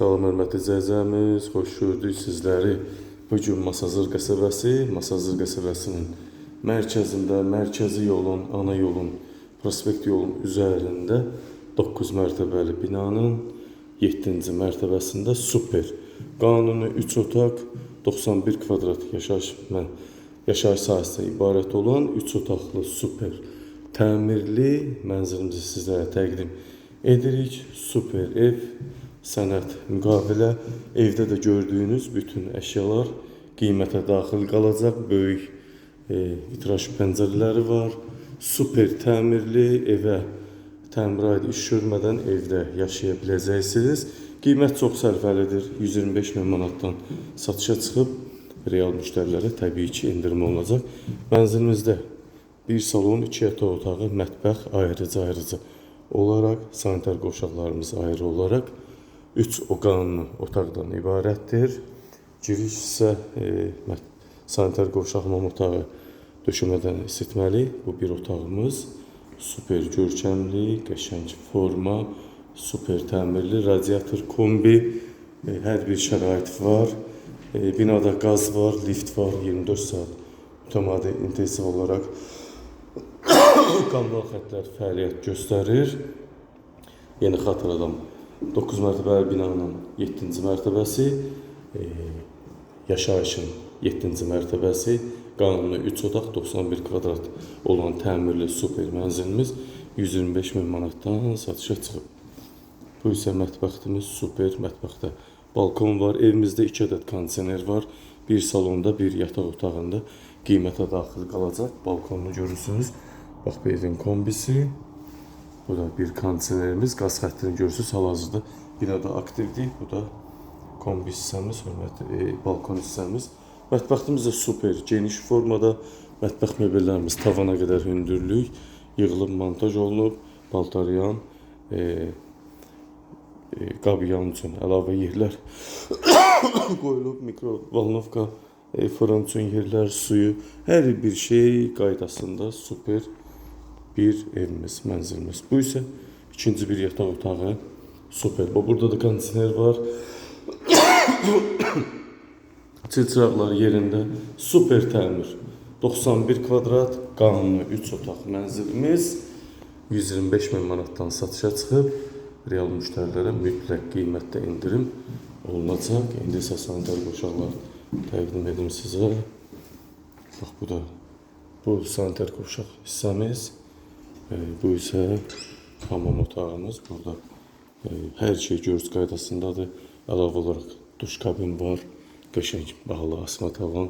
Salam hörmətli izləyicilərimiz, xoş gördük sizləri. Bu gün Masazır qəsəbəsi, Masazır qəsəbəsinin mərkəzində, mərkəzi yolun, ana yolun, prospekt yolun üzərində 9 mərtəbəli binanın 7-ci mərtəbəsində super qanuni 3 otaq, 91 kvadrat yaşayış sahəsinə ibarət olan 3 otaqlı super təmirli mənzilimizi sizlərə təqdim edirik. Super ev, sənəd, müqavilə, evdə də gördüyünüz bütün əşyalar qiymətə daxil qalacaq. Böyük vitraj pəncərələri var. Super təmirli evə təmirə aid iş görmədən evdə yaşaya biləcəksiniz. Qiymət çox sərfəlidir. 125 min manatdan satışa çıxıb. Real müştərilərə təbii ki, endirim olunacaq. Mənzilimizdə bir salon, 2 yataq otağı, mətbəx ayrıca olaraq, sanitar qovşaqlarımız ayrı olaraq 3 qanuni otaqdan ibarətdir. Giriş isə sanitar qovşaq hamam otağı döşəmədən isitməli. Bu bir otağımız. Super görkəmli, qəşəng forma, super təmirli, radiator, kombi, hər bir şərait var. Binada qaz var, lift var, 24 saat mütəmadi intensiv olaraq kommunal xətlər fəaliyyət göstərir. Yeni xatırladım, 9 mərtəbəli binanın 7-ci mərtəbəsi, yaşayışın 7-ci mərtəbəsi, qanuni 3 otaq, 91 kvadrat olan təmirli super mənzilimiz 125 min manatdan satışa çıxıb. Bu isə mətbəximiz, super mətbəxdə balkon var. Evimizdə 2 ədəd kondisioner var. Bir salonda, bir yataq otağında qiymətə daxil qalacaq. Balkonunu görürsünüz. Bax, bu evin kombisi. Bu da bir kondisionerimiz. Qaz xəttini görürsünüz. Hal-hazırda binada aktivdir. Bu da kombi hissəmiz, hörmətli balkon hissəmiz. Mətbəximiz də super geniş formada. Mətbəx mebellərimiz tavana qədər hündürlük, yığılıb montaj olunub. Paltaryan, qabyan üçün əlavə yerlər qoyulub, mikrovalnovka, fırın üçün yerlər, suyu, hər bir şey qaydasında super bir evimiz, mənzilimiz. Bu isə ikinci bir yataq otağı, super. Burada da kondisioner var. Çilçıraqlar yerində, super təmir. 91 kvadrat, qanuni 3 otaq mənzilimiz 125 min manatdan satışa çıxıb. Real müştərilərə mütləq qiymətdə endirim olunacaq. İndi isə sanitar qovşaqlar təqdim edim sizə. Bax, bu da bu sanitar qovşaq hissəmiz. Bu isə hamam otağımız. Burada hər şey görüş qaydasındadır. Əlavə olaraq duş kabin var. Qəşəng bahalı asma tavan,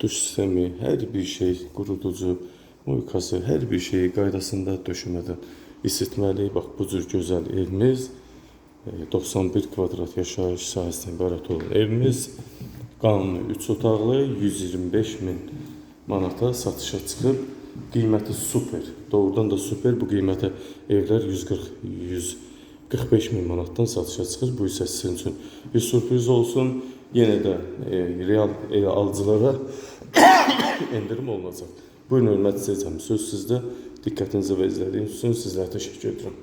duş sistemi, hər bir şey, quruducu, moykası, hər bir şey qaydasında döşəmədən isitməli. Bax, bu cür gözəl evimiz, 91 kvadrat yaşayış sahəsindən ibarət olan evimiz, qanuni 3 otaqlı, 125 min manata satışa çıxıb. Qiyməti super, doğrudan da super. Bu qiymətə evlər 140-145 min manatdan satışa çıxır. Bu isə sizin üçün bir sürpriz olsun. Yenə də real alıcılara endirim olunacaq. Buyurun, hörmətli izləyicilərimiz, söz sizdə. Diqqətinizə və izlədiyiniz üçün sizlərə təşəkkür edirəm.